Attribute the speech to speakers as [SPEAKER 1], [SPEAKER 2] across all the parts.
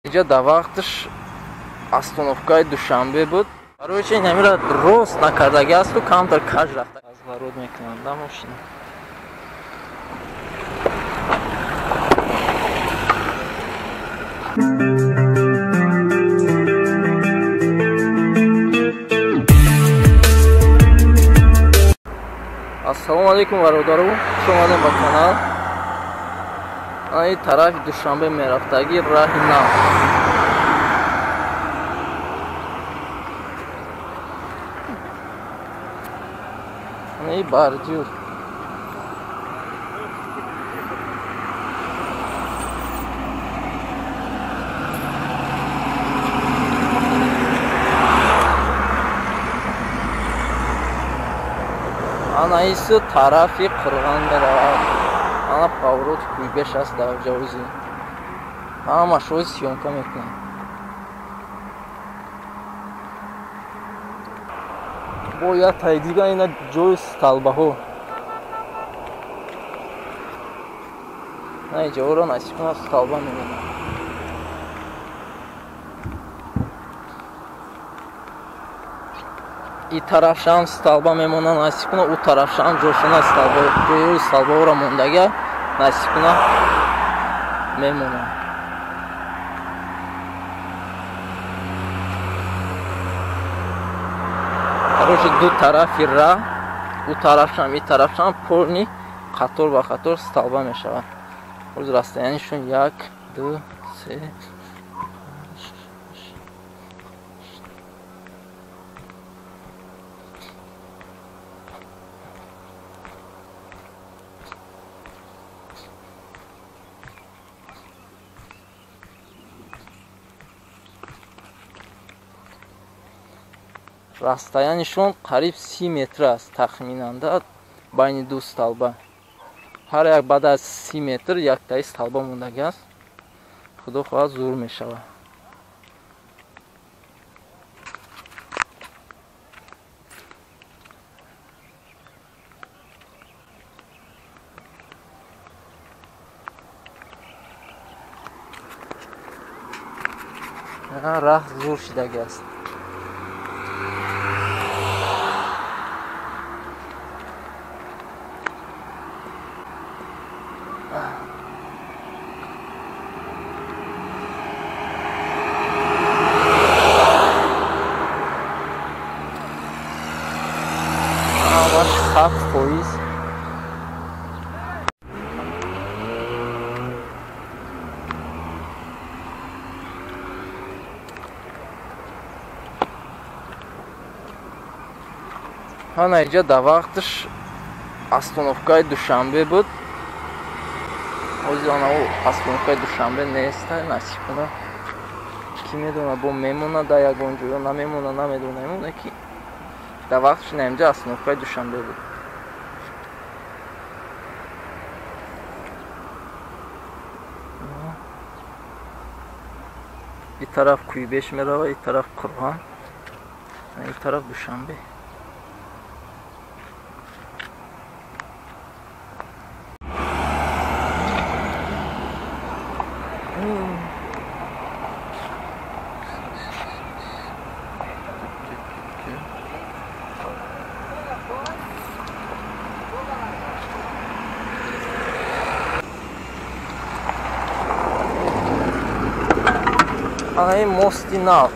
[SPEAKER 1] Инҷа дар вақташ остановкаи Душанбе буд. Барои чи инамира рост накардаги асту камтар каж рафта. Разворот мекунанд да мошина. Ассалому алайкум бародару, хуш омадем ба канал. Ана ин тарафи Душанбе мерафтаги раҳи нав. Ана ин бордюр. Ана ису тарафи Қурғон меравад. Ана повороти Куйбеш аст дар ҷавози. Ҳамашо съёмка мекунам. Бо як таи дига ина ҷои столбаҳо. На ҷоро насиб кунад столба мемонад. И тарафшам столба мемонад насиб кунад, у тарафшам ҷошона столба, ҷои столбаҳоро мондага насиб кунад мемонад. Короче, ду тарафи раҳ, у тарафшам, и тарафшам полни қатор ба қатор столба мешавад. Ҳозир расстоянишон 1, 2, 3. Расстоянишон қариб 30 метр аст тахминан да байни ду столба. Ҳар як баъд аз 30 метр яктаи столба мондаги аст. Худо хоҳад зур мешавад. Раҳ зур шидаги аст. Ҳамаш 7%. Ана инҷа дар вақташ остановкаи Душанбе буд. Ҳозир ана остановкаи Душанбе нест, насиб кунад. Ки медонад, бо мемонад дар ягон ҷо ё намемонад, намедонем, ки дар вақташ ина инҷа остановкаи Душанбе буд. И тараф Куйбеш меравад, и тараф Қурғон, и тараф Душанбе. Ана ин мости нав.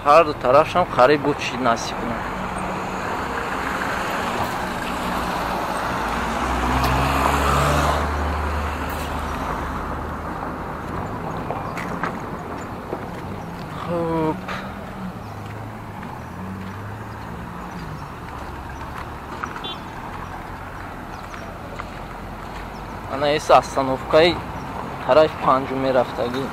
[SPEAKER 1] Ҳар ду тарафшам қариб буд шид насиб кунад. Хуб. Ана эса остановкаи тарафи панҷум мерафтагӣ.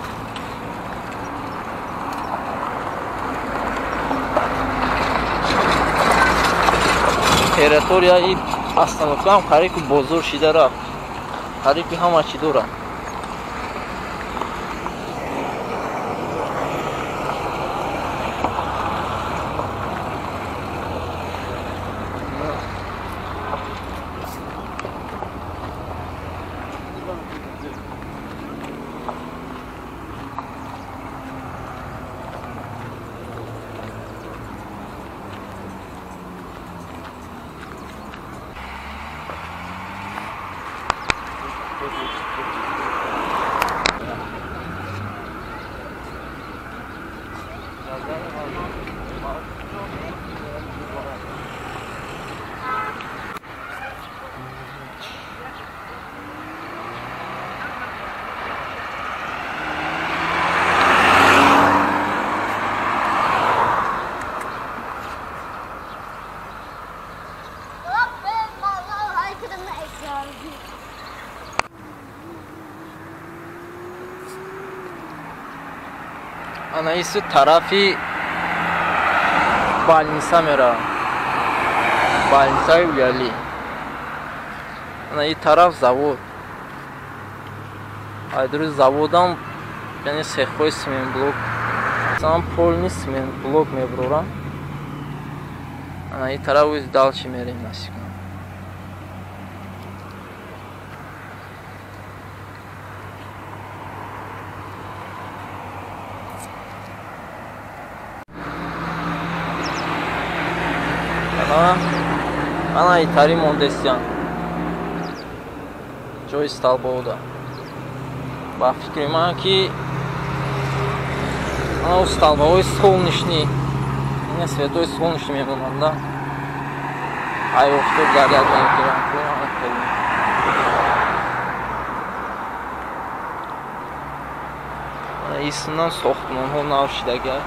[SPEAKER 1] Территорияи остановкаам қариб ки бозор шида рафт. Қариб ки ҳама чӣ дорад. Ана ису тарафи больница меравам. Больницаи Улиали. Ана и тараф завод. Айдури заводам, яъне цехҳои сементблок. Масалан, полни сементблок мебурорам. Ана и тараф уз дальше мерем насиб. Ана итари мондестиян. Ҷои столбода. Ба фикри ман ки ана у столбаҳои солнечный, ина светои солнечный мемонанд, да? Ай офтоб заряд мегиранд. Ана исмнан сохтмонҳо нав шидагай.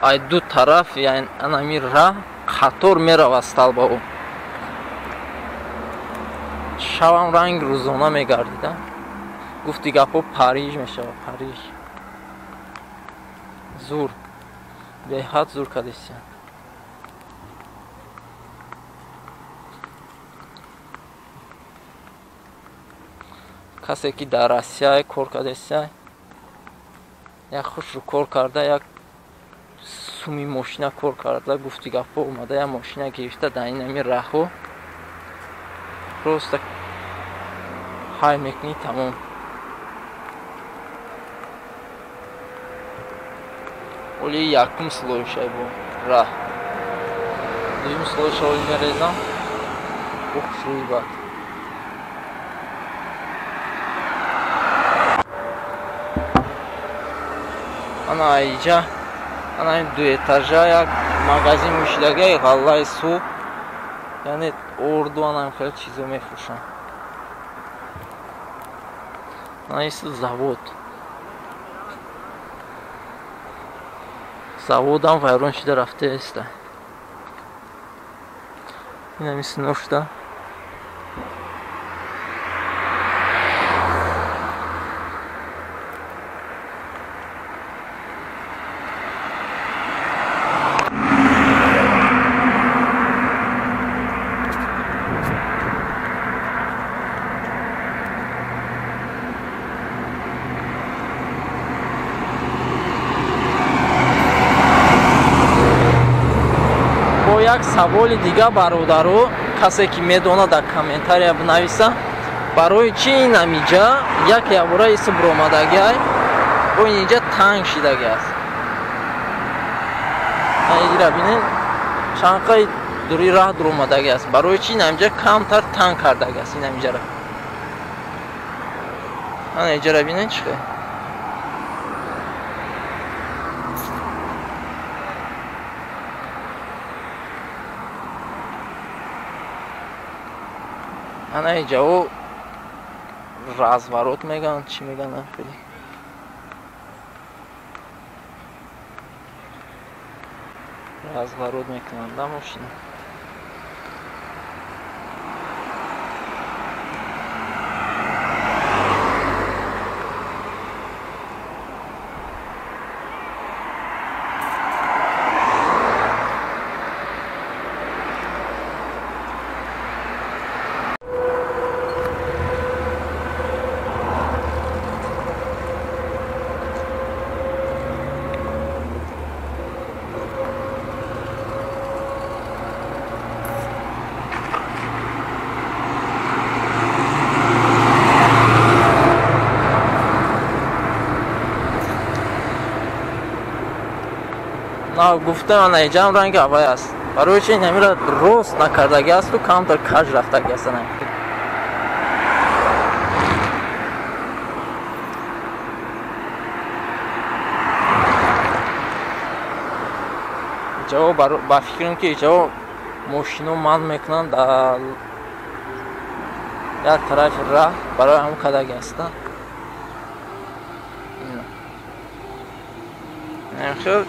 [SPEAKER 1] Ай ду тараф, яъне анами раҳ қатор меравад столбао. Шавам ранг рӯзона мегардида. Гуфти гапҳо Париж мешавад, Париж. Зур. Беҳад зур кадистиян. Касе ки дар Россия кор кадистия, як хушрӯ кор карда, як суми мошина кор карда, гуфти гапҳо омада, як мошина гирифта дар ин ҳамин раҳҳо просто ҳай мекунӣ, тамом. Оли якум слоишай бо раҳ. Дуюм слоиша оли мерезам, бо хушрӯи бад. Ана иҷа ана ин ду этажа як магазин мушидагаи ғаллаи субҳ, яъне орду ана хеле чизо мефурӯшанд. Ана ис завод. Заводам вайрон шуда рафтааста. Инам исно шуда. Як саволи дига бародаро, касе ки медонад дар комментария бинависа, барои чи ин амиҷа як явора исм буромадагиай, бо инҷа танг шидаги аст. Ира бинен, чанқаи дури раҳ дуромадаги аст. Барои чи ин амиҷа камтар танг кардаги аст ин амиҷара? Ана иҷара бинен чӣ хел? Ана иҷао разворот меган, чӣ меган хеле. Разворот мекунанд да мошина. Гуфтам, ана иҷам ранги авай аст. Барои чи инамира рост накардаги асту камтар каж рафтаги аст. Ҷавоб, ба фикрам, ки ҷавоб мошино манъ мекунанд дар як тарафи раҳ, барои ҳамн кадаги аста. Хел.